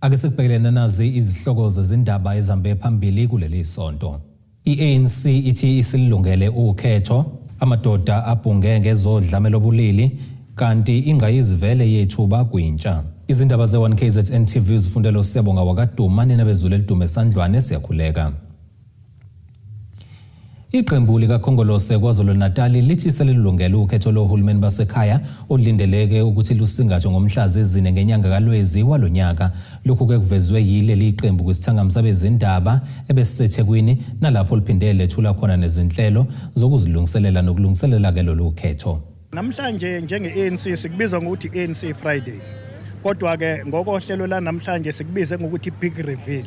Ake sikubhekele nazi izihloko zezindaba ezihambe phambili kuleli sonto. I-ANC ithi isilungele ukhetho, amadoda abhunge ngezodlame lobulili, kanti ingqayizivele yethuba kwintsha. Izindaba ze-1KZN TV zifundela uSiyabonga wakaDuma, nina bezulu elidume esandlwane siyakhuleka. Iqembu likaKhongolose KwaZulu-Natali lithi selilungele ukhetho lohulumeni basekhaya olulindeleke ukuthi lusingathwe ngomhla zizine ngenyanga kaLwezi walonyaka. Lokhu-ke kuvezwe yileli qembu kwisithangami sabezindaba ebesiseThekwini nalapho liphinde lethula khona nezinhlelo zokuzilungiselela nokulungiselela-ke lolu khetho. Namhlanje njenge-ANC sikubiza ngokuthi ANC Friday. Kodwa-ke ngokohlelo lanamhlanje sikubize ngokuthi big reveal.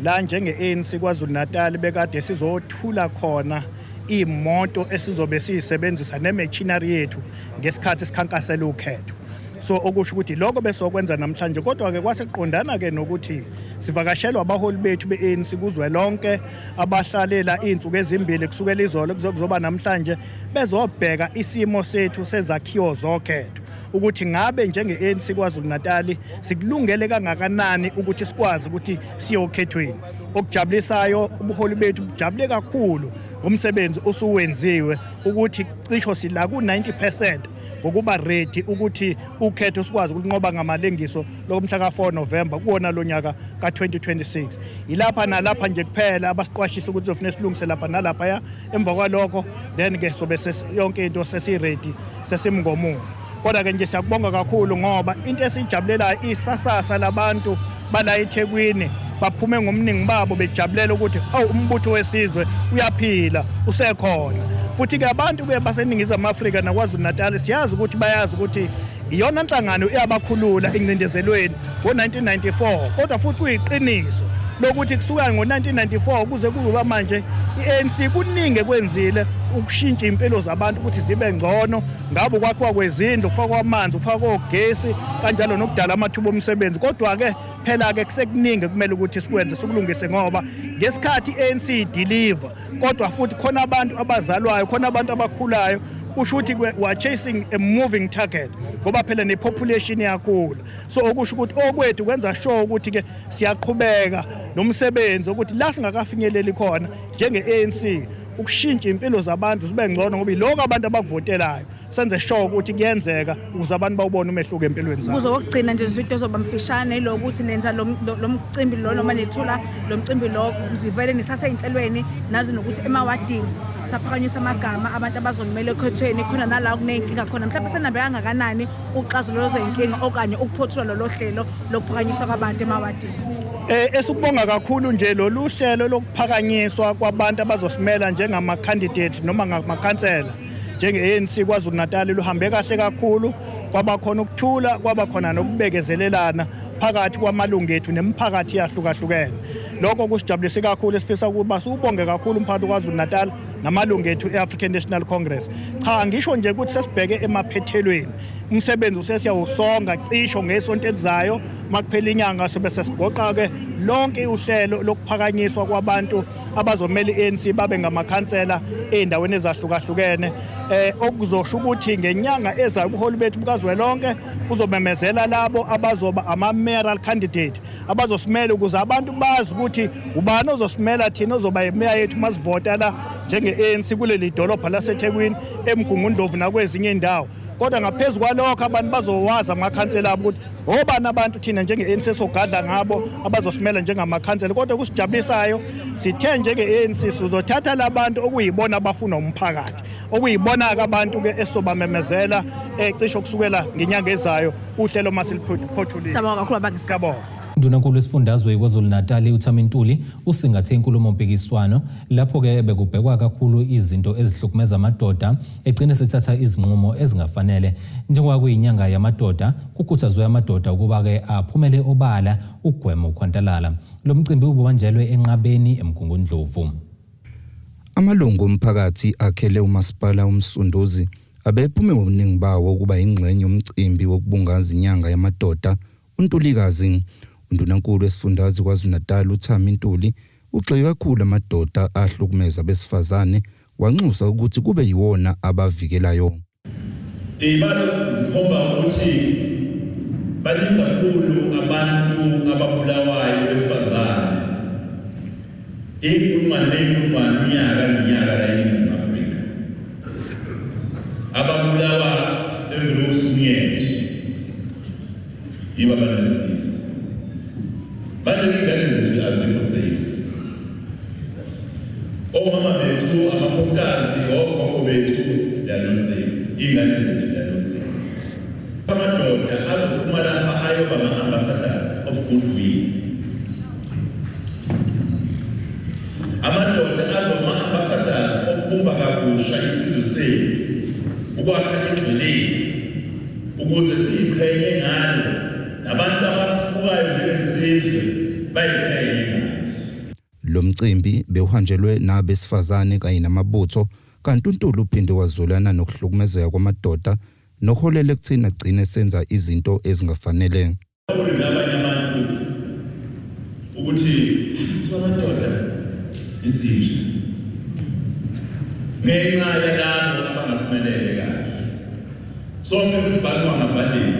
La njenge-ANC KwaZulu-Natal bekade sizothula khona imoto esizobe siyisebenzisa ne-machinery yethu ngesikhathi sikhankasela ukhetho. So okusho ukuthi lokho besokwenza namhlanje, kodwa-ke kwasekuqondana-ke nokuthi sivakashelwa abaholi bethu be-ANC kuzwelonke abahlalela iy'nsuku ezimbili kusukela izolo kuze kuzoba namhlanje, bezobheka isimo sethu sezakhiwo zokhetho ukuthi ngabe njenge-ANC KwaZulu-Natal sikulungele kangakanani ukuthi sikwazi ukuthi siye okhethweni. Okujabulisayo, ubuholi bethu bujabule kakhulu ngomsebenzi osuwenziwe ukuthi cisho sila ku-90% ngokuba ready ukuthi ukhetho sikwazi ukunqoba ngamalengiso lomhla ka-4 November kuwona lo nyaka ka-2026. Yilapha nalapha nje kuphela abasiqwashisa ukuthi sofuna silungise lapha nalapha ya. Emva kwalokho then ke sobe yonke into sesi-ready, sesimngomumo. Kodwa-ke nje siyakubonga kakhulu ngoba into esiyijabulelayo isasasa labantu bala eThekwini baphume ngomningi babo bejabulela ukuthi awu umbutho wesizwe uyaphila usekhona. Futhi-ke abantu-ke baseNingizimu Afrika naKwaZulu-Natal siyazi ukuthi bayazi ukuthi iyona nhlangano eyabakhulula engcindezelweni ngo-1994, kodwa futhi kuyiqiniso lokuthi kusuka ngo-1994 kuze kuba manje i-ANC kuningi ekwenzile ukushintsha impilo zabantu ukuthi zibe ngcono, ngabe ukwakhiwa kwezindlu, ukufakwa amanzi, ukufakwa ogesi kanjalo nokudala amathuba omsebenzi. Kodwa-ke phela-ke kusekuningi kumele ukuthi sikwenze sikulungise, ngoba ngesikhathi i-ANC ideliver kodwa futhi khona abantu abazalwayo, khona abantu abakhulayo, kusho ukuthi we are chasing a moving target ngoba phela ne-population iyakhula. So okusho ukuthi okwethu kwenza sure ukuthi-ke siyaqhubeka nomsebenzi ukuthi la singakafinyeleli khona njenge-ANC ukushintsha impilo zabantu zibe ngcono, ngoba yiloko abantu abakuvotelayo, senze sure ukuthi kuyenzeka ukuze abantu bawubone umehluko empilweni zabo. Umbuzo wokugcina nje Zwide ozoba mfishane lo ukuthi nenza lo mcimbi lo noma nethula lo mcimbi lo vele nisaseyinhlelweni nazi nokuthi emawadini saphakanyisa amagama abantu abazonimela ekhethweni, khona nala kuney'nkinga khona, mhlawumbe senambe kangakanani ukuxazulula lezo y'nkinga okanye ukuphothula lolo hlelo lokuphakanyiswa kwabantu emawadini? Esikubonga kakhulu nje lolu hlelo lokuphakanyiswa kwabantu abazosimela njengama-candidate noma ngamakhansela njenge-ANC KwaZulu-Natal luhambe kahle kakhulu, kwaba khona ukuthula, kwaba khona nokubekezelelana phakathi kwamalungu ethu nemiphakathi eyahlukahlukene. Lokho kusijabulise kakhulu, esifisa ukuba siwubonge kakhulu umphakathi waKwaZulu-Natal namalungu ethu e-African National Congress. Cha, ngisho nje ukuthi sesibheke emaphethelweni, umsebenzi usesiyawusonga cisho ngesonto elizayo makuphela inyanga sobe sesigoqa-ke lonke uhlelo lokuphakanyiswa kwabantu abazomela i-ANC babe ngamakhansela ey'ndaweni ezahlukahlukene. Okuzosho ukuthi ngenyanga ezayo ubuholi bethu bukazwelonke buzomemezela labo abazoba ama-mayoral candidate abazosimela, ukuze abantu bazi ukuthi ubani ozosimela thina ozoba imeya yethu masivota la njenge-ANC kuleli dolobha laseThekwini, eMgungundlovu nakwezinye indawo. Kodwa ngaphezu kwalokho abantu bazowazi amakhansela abo ukuthi obani abantu thina njenge-ANC esogadla ngabo abazosimela njengamakhansela. Kodwa okusijabulisayo, sithe njenge-ANC sizothatha labantu okuyibona abafuna umphakathi, okuyibona-ke abantu-ke esobamemezela cisho kusukela ngenyanga ezayo uhlelo masiliphothulile. Siyabonga kakhulu baba ngesikhathi. Siyabonga. Ndunankulu wesifundazwe iKwaZulu-Natal uThami Ntuli usingathe inkulumo-mpikiswano lapho-ke bekubhekwa kakhulu izinto ezihlukumeza amadoda egcine sethatha izinqumo ezingafanele. Njengoba kuyinyanga yamadoda, kukhuthazwe amadoda ukuba-ke aphumele obala ukugwema ukhwantalala. Lo mcimbi ububanjelwe eNqabeni eMgungundlovu. Amalungu omphakathi akhele umasipala uMsunduzi abephume ngobuningi bawo ukuba yingxenye yomcimbi wokubungaza inyanga yamadoda uNtulikazi. Undunankulu wesifundazwe KwaZulu-Natal uThami Ntuli ugxeke kakhulu amadoda ahlukumeza abesifazane, wanxusa ukuthi kube yiwona abavikelayo. Iy'balo zikhomba ukuthi Baningi kakhulu abantu ababulawayo besifazane, iy'nkulungwane ney'nkulungwane unyaka nonyaka la eNingizimu Afrika, ababulawa emveni kokuhlukunyezwa yibo abantu besilisa. Manje iy'ngane zethu azikho safe. Omama bethu, amakhosikazi, ogogo bethu, they are not safe. Iy'ngane zethu, they are not safe. Amadoda azophuma lapha ayoba ama-ambassadors of goodwill. Amadoda azoba ama-ambassadors okubumba kabusha isizwe sethu, ukwakha izwe lethu ukuze siyiqhenye ngalo, nabantu abasibukayo njengesizwe bayiqhenye ngathi. Lo mcimbi bewuhanjelwe nabesifazane kanye namabutho, kanti uNtuli uphinde wazwelana nokuhlukumezeka kwamadoda nokuholela ekutheni agcine senza izinto ezingafanele. Abanye abantu ukuthi kuthiwa amadoda izinja ngenxa yalabo abangasimelele kahle. Sonke sisibhanqwa ngabhandeni.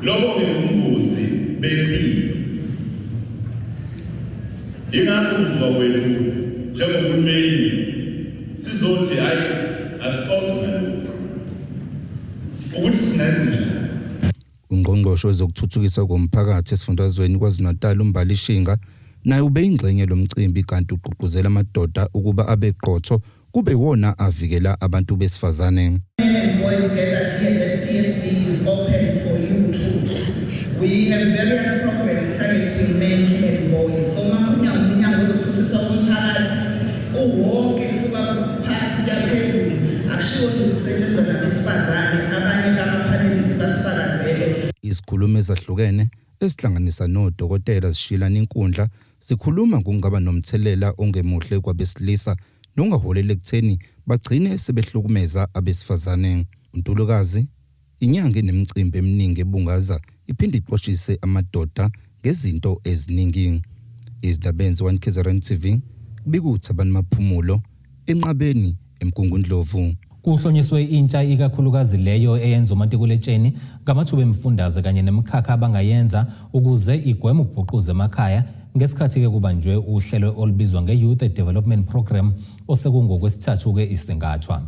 Lobo-ke ubungozi bechilo. Ingakho kuzwa kwethu njengohulumeni sizothi hayi, asixoxe ngalokhu ukuthi singenza njani. Ungqongqoshe wezokuthuthukiswa komphakathi esifundazweni KwaZulu-Natal uMbali Shinga naye ubeyingxenye lomcimbi, kanti ugqugquzela amadoda ukuba abe qotho kube wona avikela abantu besifazane. Men and boys gathered here, the DSD is open for you too. We have various programs targeting men and boys. So makhulunywa ngumnyango wezokuthuthukiswa komphakathi uwonke kusuka phansi kuya phezulu, akushiwo ukuthi kusetshenzwa nabesifazane, abanye bama-panelist basifakazele. Izikhulumi ezahlukene ezihlanganisa nodokotela zishilana inkundla zikhuluma ngokungaba nomthelela ongemuhle kwabesilisa nongaholela ekutheni bagcine sebehlukumeza abesifazane. UNtulukazi inyanga enemicimbi eminingi ebungaza iphinde iqwashise amadoda ngezinto eziningi. Izindaba 1 KZN TV, kubika uThabani Maphumulo enqabeni eMgungundlovu. Kuhlonyiswe intsha, ikakhulukazi leyo eyenza umatikuletsheni, ngamathuba emfundaze kanye nemikhakha abangayenza ukuze igweme ukubhuquza emakhaya, ngesikhathi-ke kubanjwe uhlelo olubizwa nge-Youth Development Program osekungokwesithathu-ke isingathwa.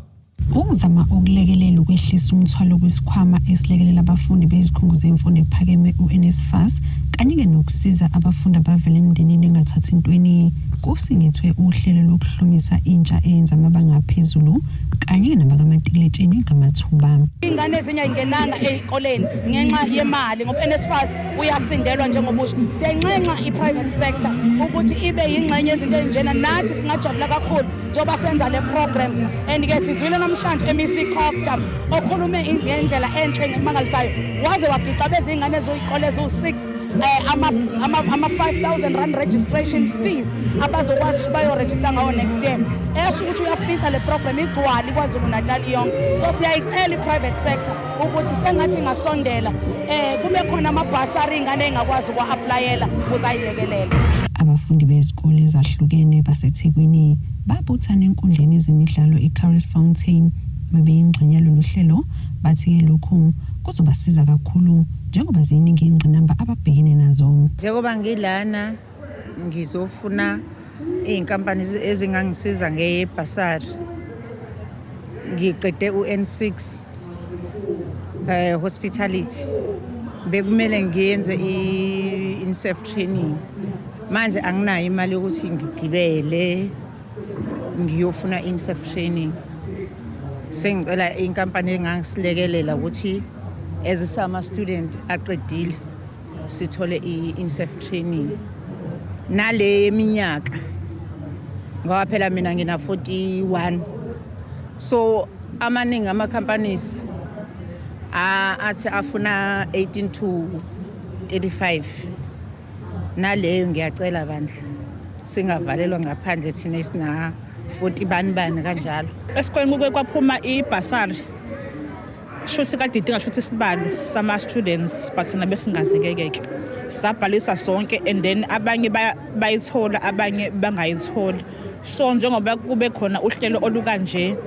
Ukuzama ukulekelela ukwehlisa umthwalo kwisikhwama esilekelela abafundi bezikhungo zemfundo ephakeme u-NSFAS kanye-ke nokusiza abafundi abavela emndenini engathathi ntweni, kusingethwe uhlelo lokuhlomisa intsha eyenza amabanga aphezulu kanye nabakamatikiletsheni ngamathuba. Iy'ngane ezinye ayingenanga ey'koleni ngenxa yemali ngoba NSFAS uyasindelwa njengobusha. Siyanxenxa i-private sector ukuthi ibe yingxenye yezinto ey'njena, nathi singajabula kakhulu njengoba senza le program. And-ke sizwile namhlanje MEC Cogta okhulume ngendlela enhle ngemangalisayo, waze wagixabeza iy'ngane eziy'kole eziwu-6 ama R5000 registration fees abazokwazi ukuthi bayorejista ngawo next year, esho ukuthi uyafisa le program igcwale KwaZulu Natal yonke. So siyayicela i-private sector ukuthi sengathi ingasondela, kube khona amabhasari iy'ngane ey'ngakwazi ukwa-applyela ukuze ayilekelele. Abafundi bezikole ezahlukene baseThekwini babuthana enkundleni yezemidlalo i-Curries Fountain bebeyingxenye yalolu hlelo. Bathi-ke lokhu kuzobasiza kakhulu njengoba ziningi iy'ngqinamba ababhekene nazo. Njengoba ngilana ngizofuna iy'nkampani ezingangisiza ngebhasari. Ngiqede u-N6 hospitality, bekumele ngiyenze i-INSEF training. Manje anginayo imali yokuthi ngigibele ngiyofuna i-INSEF training. Sengicela inkampani engangisilekelela ukuthi as sama-student aqedile sithole i-INSEF training nale yeminyaka, ngoba phela mina ngina 41, so amaningi ama-companies athi afuna 18 to 35. Naleyo ngiyacela bandla, singavalelwa ngaphandle thina esina 40 bani bani kanjalo. Esikoleni kuke kwaphuma ibhasari, shuthi kade idinga shuthi isibalo sama-students, but thina besingazike-ke, sabhalisa sonke and then abanye bayithola, abanye bangayitholi. So njengoba kube khona uhlelo olukanje,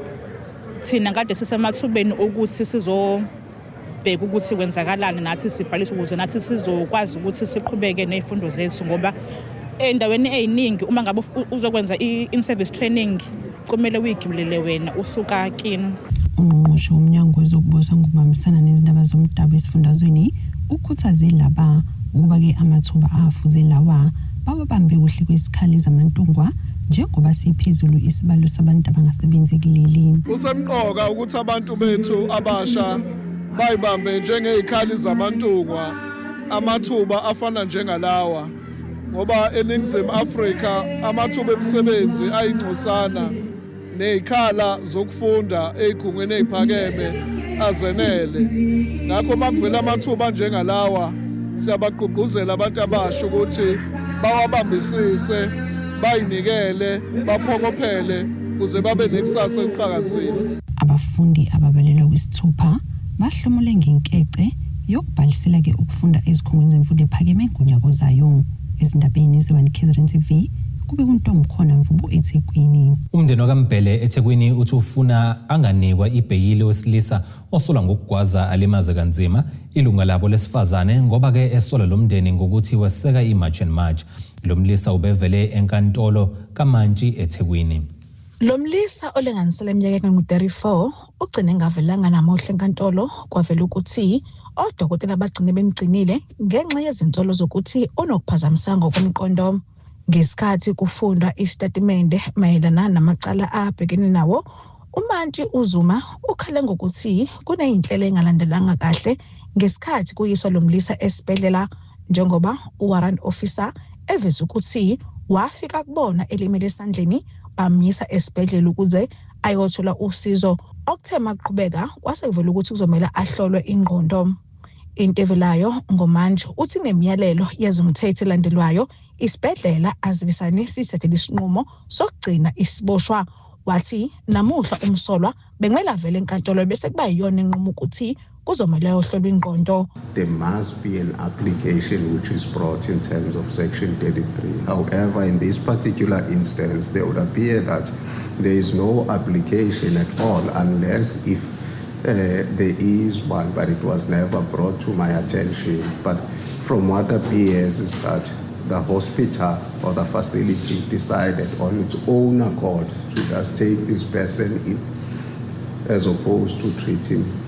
thina kade sisemathubeni ukuthi sizo sibheke ukuthi kwenzakalani nathi sibhalise ukuze nathi sizokwazi ukuthi siqhubeke ney'fundo zethu, ngoba ey'ndaweni ey'ningi uma ngabe uzokwenza i-in-service training kumele uyigibelele wena usuka kini. Ungqongqoshe womnyango wezokubusa ngokubambisana nezindaba zomdabu esifundazweni ukhuthaze laba ukuba-ke amathuba afuze lawa bawabambe kuhle kwezikhali zamantungwa njengoba siphezulu isibalo sabantu abangasebenzi kuleli. Kusemqoka ukuthi abantu bethu abasha bayibambe njengezikhali zamantungwa amathuba afana njengalawa, ngoba eNingizimu Afrika amathuba emisebenzi ayingcosana nezikhala zokufunda ezikhungweni eziphakeme azenele. Ngakho makuvela amathuba njengalawa siyabagqugquzela abantu abasha ukuthi bawabambisise, bayinikele, baphokophele ukuze babe nekusasa eliqhakazile. Abafundi ababalelwa kwisithupha bahlomule ngenkece yokubhalisela-ke ukufunda ezikhungweni zemfundo ephakeme ngonyaka ozayo. Ezindabeni ze-1 KZN TV kube kuNtomkhona Mvubu eThekwini. Umndeni wakaMbhele eThekwini uthi ufuna anganikwa ibheyili owesilisa osolwa ngokugwaza alimaze kanzima ilunga labo lesifazane, ngoba-ke esola lo mndeni ngokuthi weseka i-March and March. Lo mlisa ubevele enkantolo kaMantshi eThekwini. Lo mlisa olinganisela eminyakeni engu-34 ugcine engavelanga namuhla enkantolo, kwavela ukuthi odokotela bagcine bemgcinile ngenxa yezinsolo zokuthi unokuphazamiseka ngokomqondo. Ngesikhathi kufundwa isitatimende mayelana namacala abhekene nawo, uMantshi uZuma ukhale ngokuthi kuney'nhlelo ey'ngalandelwanga kahle ngesikhathi kuyiswa lo mlisa esibhedlela, njengoba uwarrant officer eveze ukuthi wafika kubona elimele esandleni, bamyisa esibhedlela ukuze ayothola usizo. Okuthe makuqhubeka kwase kuvela ukuthi kuzomele ahlolwe ingqondo. Into evelayo ngomanje uthi nemiyalelo yezomthetho elandelwayo, isibhedlela azibisane sithathele isinqumo sokugcina isiboshwa. Wathi namuhla umsolwa bekumele avele enkantolo bese kuba yiyona inqumo ukuthi kuzomele ayohlolwa ingqondo. There must be an application which is brought in terms of Section 33. However, in this particular instance, there would appear that there is no application at all, unless if there is one, but it was never brought to my attention. But from what appears is that the hospital or the facility decided on its own accord to just take this person in, as opposed to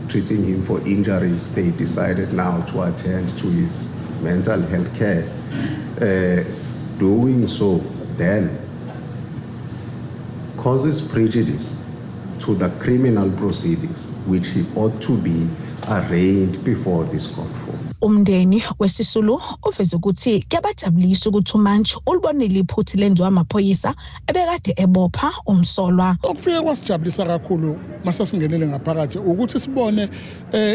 treating him for injuries. They decided now to attend to his mental health care. Doing so then causes prejudice to the criminal proceedings, which he ought to be arraigned before this court for. Umndeni wesisulu uveze ukuthi kuyabajabulisa ukuthi uMantshi ulibonile iphutha lenziwa amaphoyisa ebekade ebopha umsolwa. Okufike kwasijabulisa kakhulu masasingenele ngaphakathi ukuthi sibone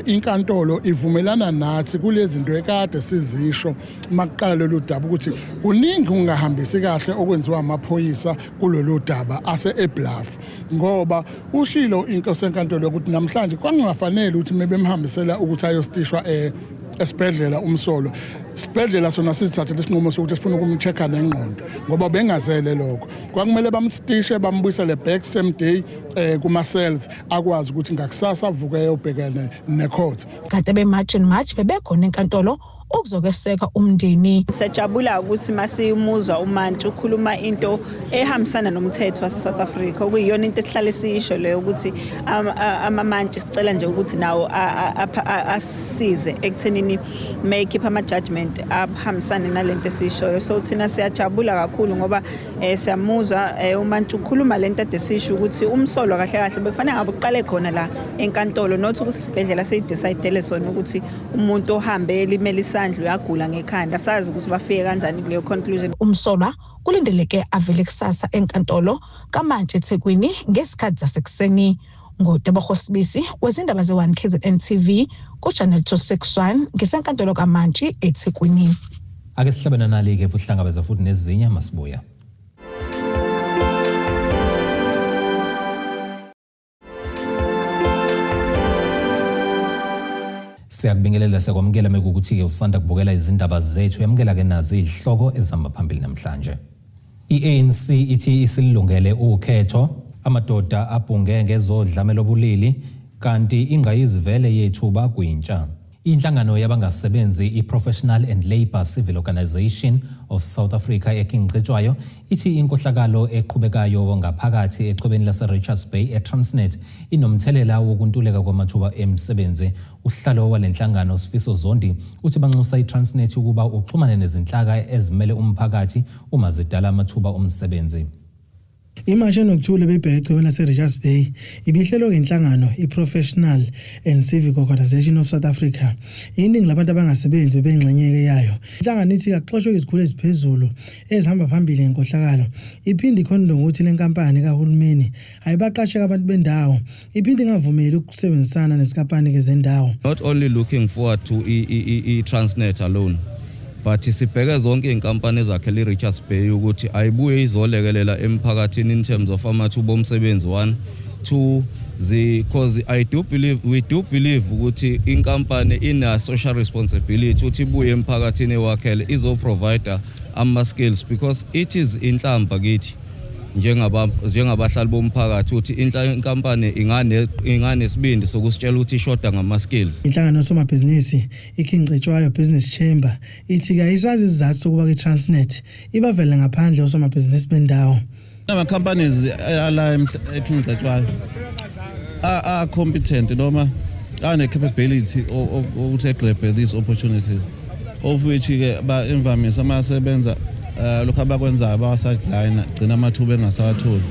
inkantolo ivumelana nathi kulezi zinto ekade sizisho makuqala lolu daba, ukuthi kuningi kungahambisi kahle okwenziwa amaphoyisa kulolu daba ase eBluff, ngoba ushilo inkosi enkantolo ukuthi namhlanje kwakungafanele ukuthi mebemhambisela ukuthi ayositishwa esibhedlela umsolwa. Sibhedlela sona sizithathele isinqumo sokuthi sifuna ukumcheck-a nengqondo, ngoba bengazele lokho. Kwakumele bamstishe bambuyisele back same day kuma cells, akwazi ukuthi ngakusasa avuke eyobhekene ne-court. Kade be-March and March bebekhona enkantolo ukuzokweseka umndeni. Siyajabula ukuthi masimuzwa uMantshi ukhuluma into ehambisana nomthetho wase South Africa, okuyiyona into esihlale siyisho leyo, ukuthi amamantshi sicela nje ukuthi nawo asisize ekuthenini mayikhipha ama-judgment ahambisane nalento esiyishoyo. So thina siyajabula kakhulu ngoba siyamuzwa uMantshi ukhuluma lento ade sisho ukuthi umsolwa kahle kahle bekufanele ngabe uqale khona la enkantolo, not ukuthi isibhedlela seyidecide sona ukuthi umuntu ohambe elimele isandla uyagula ngekhanda. Sazi ukuthi bafike kanjani kuleyo conclusion. Umsolwa kulindeleke avele kusasa enkantolo kaMantshi eThekwini ngesikhathi zasekuseni. NgoTebogo Sibisi wezindaba ze-1 KZN TV ku-Channel 261 ngisenkantolo kaMantshi eThekwini. Ake sihlabene nali-ke futhi hlangabeza futhi nezinye masibuya. Siyakubingelela, siyakwamukela mekukuthi-ke usanda kubukela izindaba zethu. Yamukela-ke nazi izihloko ezihamba phambili namhlanje. I-ANC ithi isilungele ukhetho. Amadoda abhunge ngezodlame lobulili. Kanti ingqayizivele yethuba kwintsha. Inhlangano yabangasebenzi i-Professional and Labour Civil Organisation of South Africa eKing Cetshwayo ithi inkohlakalo eqhubekayo ngaphakathi echwebeni lase-Richards Bay e-Transnet inomthelela wokuntuleka kwamathuba emisebenzi. Usihlalo wale nhlangano Sifiso Zondi uthi banxusa i-Transnet ukuba uxhumane nezinhlaka ezimele umphakathi uma zidala amathuba omsebenzi. Imashi enokuthula ebibheke echwebeni laseRichards Bay ibihlelwe ngenhlangano i-Professional and Civic Organisation of South Africa. Iningi labantu abangasebenzi bebengxenyeke yayo. Inhlangano ithi kakuxoshwe izikhulu eziphezulu ezihamba phambili ngenkohlakalo. Iphinde ikhononde ngokuthi le nkampani kahulumeni ayibaqasheki abantu bendawo. Iphinde ingavumeli ukusebenzisana nezinkampani zendawo. Not only looking forward to i-Transnet alone, but sibheke zonke iy'nkampani ezakhele i-Richards Bay ukuthi ayibuye izolekelela emphakathini in terms of amathuba omsebenzi, one, two, because I do believe we do believe ukuthi inkampani ina social responsibility ukuthi ibuye emphakathini ewakhele izoprovide ama skills, because it is inhlamba kithi njengabahlali bomphakathi ukuthi inkampani inganesibindi sokusitshela ukuthi ishoda ngama skills. Inhlangano yosomabhizinisi iKing Cetshwayo Business Chamber ithi kayisazi isizathu sokuba kwi-Transnet ibavele ngaphandle osomabhizinisi bendawo. Ama-companies ala eKing Cetshwayo are competent noma ane-capability ukuthi egrabhe these opportunities, of which-ke imvamisa uma sebenza lokhu abakwenzayo bawa-sideline, gcina amathuba engasawatholi,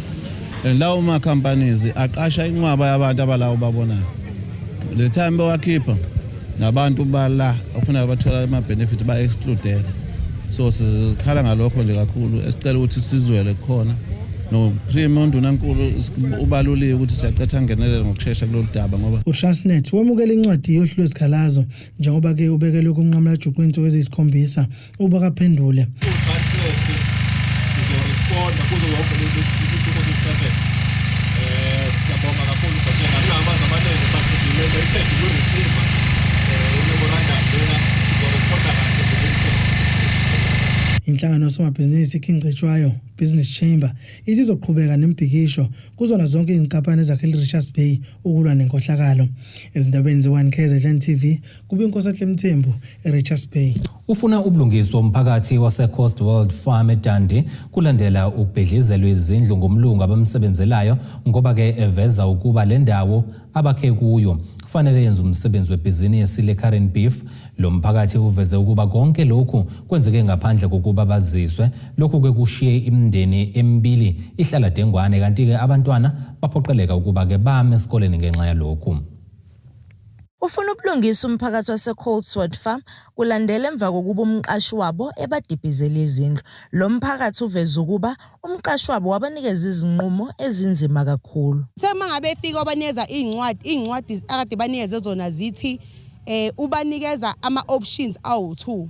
and lawo ma-companies aqasha inqwaba yabantu abalawo babonayo. The time bewakhipha nabantu bala ofuneka bathola ama-benefit ba-excludeka, so sikhala ngalokho nje kakhulu, esicela ukuthi sizwele khona no-Premier uNdunankulu ubaluliwe ukuthi siyacetha angenelele ngokushesha kulolu daba ngoba uTransnet wamukela incwadi yohlu lwezikhalazo njengoba-ke ubekelwe kumnqamulajuqu kwey'nsuku eziyisikhombisa ukuba kaphendule. Transnet sizoresponda kuzo yonke lezi insuku eziwu-7. Siyabonga kakhulu Gotsheni, akunamazwi amaningi, but we receive i-memorandum lena, sizoresponda kahle ngokushesha. Inhlangano yosomabhizinisi iKing Cetshwayo Business Chamber ithi izoqhubeka nemibhikisho kuzona zonke izinkampani ezakhele i-Richards Bay ukulwa nenkohlakalo. Ezindabeni ze-1 KZN TV kube iNkosi Mthembu eRichards Bay. Ufuna ubulungiswa umphakathi waseCotswold Farm eDundee kulandela ukubhidlizelwa izindlu ngumlungu abamsebenzelayo, ngoba-ke eveza ukuba le ndawo abakhe kuyo kufanele yenze umsebenzi webhizinisi le-Karan Beef. Lo mphakathi uveze ukuba konke lokhu kwenzeke ngaphandle kokuba baziswe. Lokhu-ke kushiye imindeni emibili ihlala dengwane, kanti-ke abantwana baphoqeleka ukuba-ke bame esikoleni ngenxa yalokhu. Ufuna ubulungisa umphakathi waseCotswold Farm kulandela emva kokuba umqashi wabo ebadibhizele izindlu. Lo mphakathi uveze ukuba umqashi wabo wabanikeza izinqumo ezinzima kakhulu. Uthe uma ngabe efika wabanikeza iy'ncwadi, iy'ncwadi akade banikeze zona zithi ubanikeza ama-options awu-2.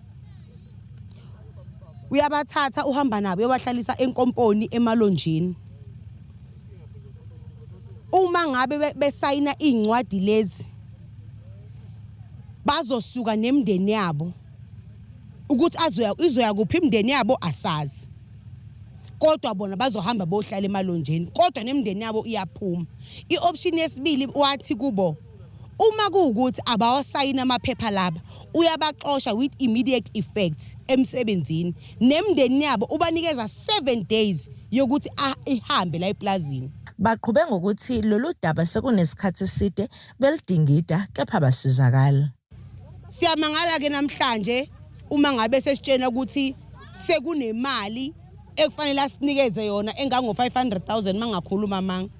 Uyabathatha, uhamba nabo, uyobahlalisa enkomponi emalonjini. Uma ngabe besayina iy'ncwadi lezi, bazosuka nemindeni yabo. Ukuthi azoya izoya kuphi imindeni yabo asazi, kodwa bona bazohamba bohlala emalonjeni, kodwa nemindeni yabo iyaphuma. I-option yesibili wathi kubo, uma kuwukuthi abawasayini amaphepha laba, uyabaxosha with immediate effect emsebenzini nemindeni yabo, ubanikeza 7 days yokuthi ihambe la eplazini. Baqhube ngokuthi lolu daba sekunesikhathi eside belidingida, kepha basizakala. Siyamangala ke namhlanje uma ngabe sesitshena ukuthi sekunemali ekufanele asinikeze yona engango 500,000, mangakhuluma manga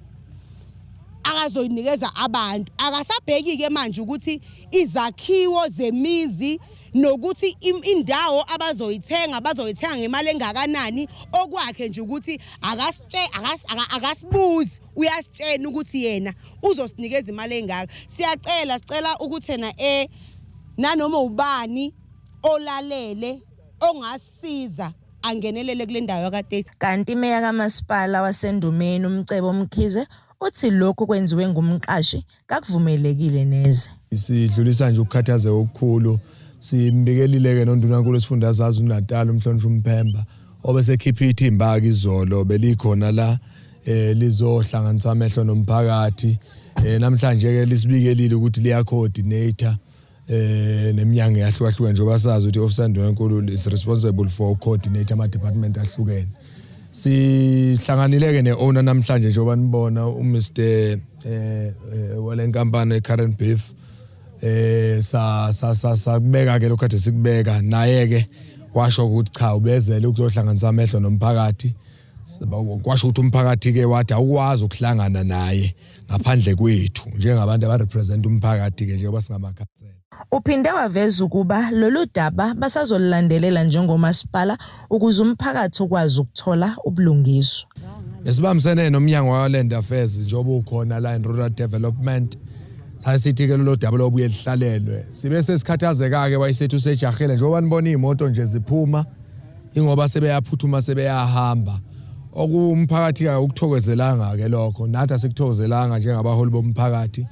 akazoyinikeza abantu. Akasabheki ke manje ukuthi izakhiwo zemizi nokuthi indawo abazoyithenga bazoyithenga ngemali engakanani. Okwakhe nje ukuthi akasibuzi, uyasitshena ukuthi yena uzosinikeza imali engaka. Siyacela, sicela ukuthi yena nanoma ubani olalele ongasiza angenelele kule ndawo yakade. Kanti imeya kamasipala waseNdumeni uMcebo Mkhize uthi lokhu kwenziwe ngumqashi kakuvumelekile neze. Sidlulisa nje ukukhathazeka okukhulu. Simbikelile ke noNdunankulu wesifundazwe KwaZulu-Natal umhlonishwa uMphemba, obesekhipha ithimba ke izolo, belikhona la lizohlanganisa amehlo nomphakathi. Namhlanje ke lisibikelile ukuthi liya coordinator neminyango eyahlukahlukene, njengoba sazi ukuthi i-office kaNdunankulu is responsible for coordinate ama department ahlukene. Sihlanganile ke ne-owner namhlanje, njengoba nibona uMr wale nkampani eCurrent Beef, sa sa sa sakubeka ke lokho kade sikubeka naye ke, washo ukuthi cha, ubezele ukuzohlanganisa amehlo nomphakathi. Kwasho ukuthi umphakathi ke wathi awukwazi ukuhlangana naye ngaphandle kwethu njengabantu abarepresent umphakathi ke, njengoba singamakhansela. Uphinde waveza ukuba lolu daba basazolulandelela njengomasipala ukuze umphakathi ukwazi ukuthola ubulungiswa. Besibambisene nomnyango wa-Land Affairs, njengoba ukhona la in Rural Development, sayisithi ke lolo daba lobuye lihlalelwe. Sibe sesikhathazeka-ke, wayesethi usejahile, njengoba nibona iy'moto nje ziphuma, ingoba sebeyaphuthuma, sebeyahamba. Okumphakathi-ke ukuthokozelanga-ke lokho, nathi asikuthokozelanga njengabaholi bomphakathi.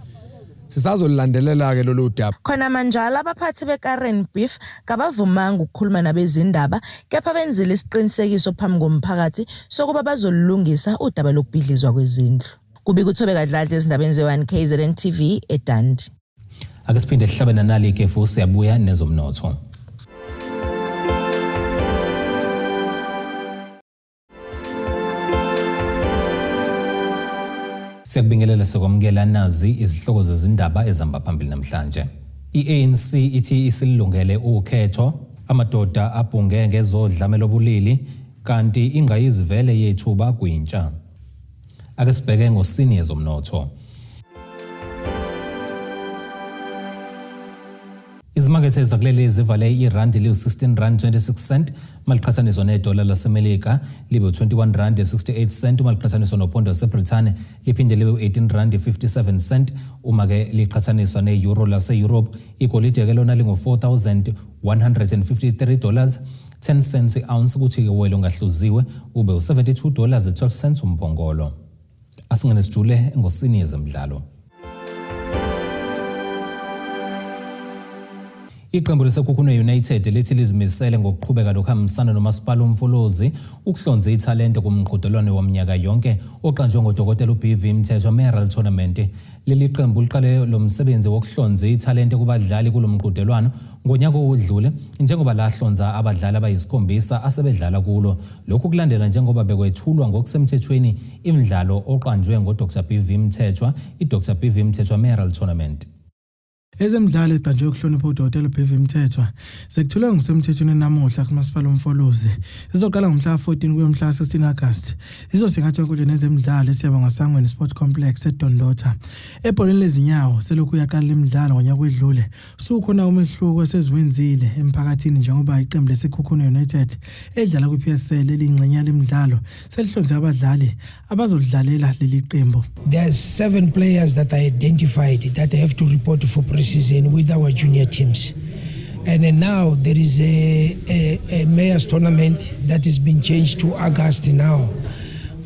Sisazolulandelela-ke lolu daba. Khona manjalo, abaphathi beKaren Beef kabavumanga ukukhuluma nabezindaba, kepha benzile isiqinisekiso phambi komphakathi sokuba bazolulungisa udaba lokubhidlizwa kwezindlu. Kubika uThobeka Dladla ezindabeni ze-1 KZN TV eDundee. Ake siphinde sihlabe nanali ikhefu, siyabuya nezomnotho. Siyakubingelela, sikwamukela. Nazi izihloko zezindaba ezihamba phambili namhlanje. I-ANC ithi isilungele ukhetho, amadoda abhunge ngezodlame lobulili, kanti ingqayizivele yethuba kwintsha. Ake sibheke ngosini yezomnotho. Izimakethe zakuleli zivale irandi liwu-16 rand 26 cent maliqhathaniswa nedola laseMelika, libe u-21 rand 68 cent uma liqhathaniswa nopondo laseBrithani, liphinde libe u-18 rand 57 cent uma-ke liqhathaniswa ne-euro lase-Europe. Igolide-ke lona lingu-$4,153 10 cents i-ounce, kuthi-ke welo ongahluziwe ube u-$72 12 cents umphongolo. Asingene sijule engosini yezemidlalo. Iqembu leSekhukhune United lithi lizimisele ngokuqhubeka lokuhambisana nomasipala uMfolozi ukuhlonza ithalente kumqhudelwano waminyaka yonke oqanjwe ngodokotela uBV Mthethwa Mayoral Tournament. Leli qembu liqale lo msebenzi wokuhlonza ithalente kubadlali kulo mqhudelwano ngonyaka owedlule, njengoba lahlonza abadlali abayisikhombisa asebedlala kulo. Lokhu kulandela njengoba bekwethulwa ngokusemthethweni imidlalo oqanjwe ngoDr BV Mthethwa, iDr BV Mthethwa Mayoral Tournament. Ezemidlalo eziqanjwe ukuhlonipha uDokotela BV Mthethwa sekuthulwe ngokusemthethweni namuhla kuMasipala uMfolozi. Zizoqala ngomhla ka-14 kuya mhla ka-16 August. Zizosingathwa enkundleni ezemidlalo eSiyabonga Sangweni Sports Complex eDondotha. Ebholeni lezinyawo selokhu yaqala lemidlalo ngonyaka wedlule, sukhona umehluko eseziwenzile emphakathini, njengoba iqembu leSekhukhune United edlala kwi-PSL eliyingxenye yalemidlalo selihlonze abadlali abazolidlalela leli qembu. There are seven players that are identified that have to report for pre-season with our junior teams. And then now there is a mayor's tournament that has been changed to August now.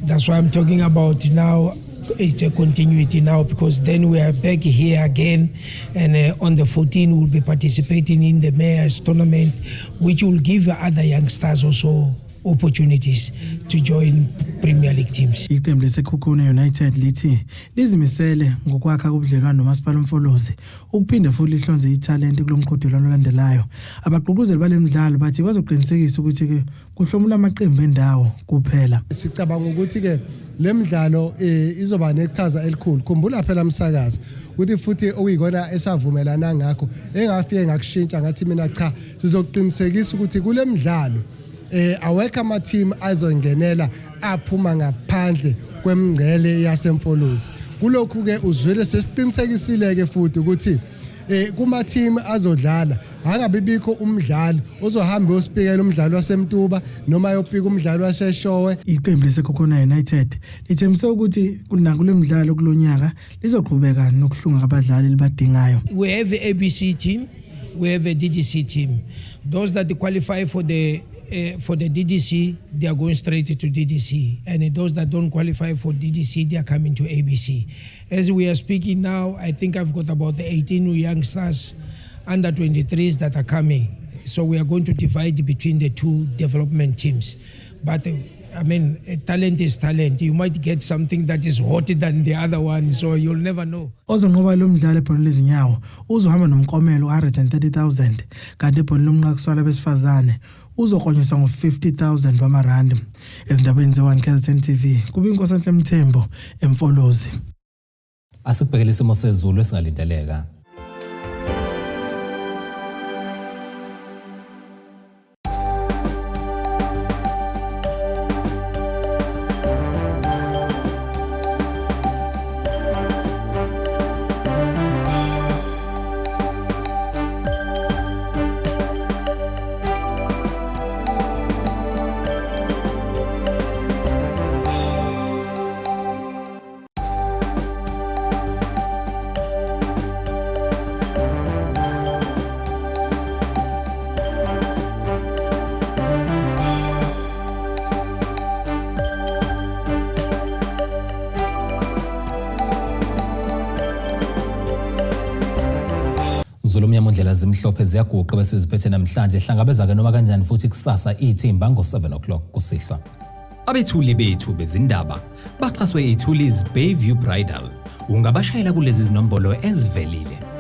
That's why I'm talking about now it's a continuity now, because then we are back here again, and on the 14th we'll be participating in the mayor's tournament, which will give other youngsters also opportunities to join Premier League teams. Iqembu leSekhukhune United lithi lizimisele ngokwakha ubudlelwano nomasipala uMfolozi ukuphinde futhi lihlonze ithalente kulo mqhudelwano olandelayo. Abagqugquzeli bale midlalo bathi bazoqinisekisa ukuthi-ke kuhlomula amaqembu endawo kuphela. Sicabanga ukuthi-ke le midlalo izoba neqhaza elikhulu. Khumbula phela, msakazi, ukuthi futhi okuyikona esavumelana ngakho, engafike ngakushintsha, ngathi mina cha, sizoqinisekisa ukuthi kule midlalo awekho ama team azongenela aphuma ngaphandle kwemingcele yaseMfolozi. Kulokhu ke uzwele sesiqinisekisile ke futhi ukuthi kuma team azodlala angabi bikho umdlali ozohamba uyosipikela umdlali waseMtuba noma ayopika umdlali waseShowe. Iqembu leSekhukhune United lithembise ukuthi nakule midlalo kulonyaka lizoqhubeka nokuhlunga abadlali elibadingayo. We have a ABC team, we have a DDC team. Those that qualify for the DDC, they are going straight to DDC, and those that don't qualify for DDC, they are coming to ABC. As we are speaking now, I think I've got about 18 youngsters under 23s that are coming. So we are going to divide between the two development teams. But I mean, talent is talent. You might get something that is hotter than the other one, so you'll never know. Ozonqoba lo mdlalo ebholeni lezinyawo uzohamba nomklomelo ka-130 000 kanti ebholeni lomnqakiswano abesifazane uzoklonyiswa ngo-50 000 wamarandi. Ezindabeni ze-1 KZN TV kube iNkosanhle Mthembu eMfolozi. Asikubhekele isimo sezulu esingalindeleka. Zulu omnyama ondlela zimhlophe ziyaguqa bese ziphethe namhlanje. Hlangabeza-ke noma kanjani futhi kusasa ithimba ngo-7 o'clock kusihlwa. Abethuli bethu bezindaba baxhaswe iThulis Bayview Bridal. Ungabashayela kulezi zinombolo ezivelile.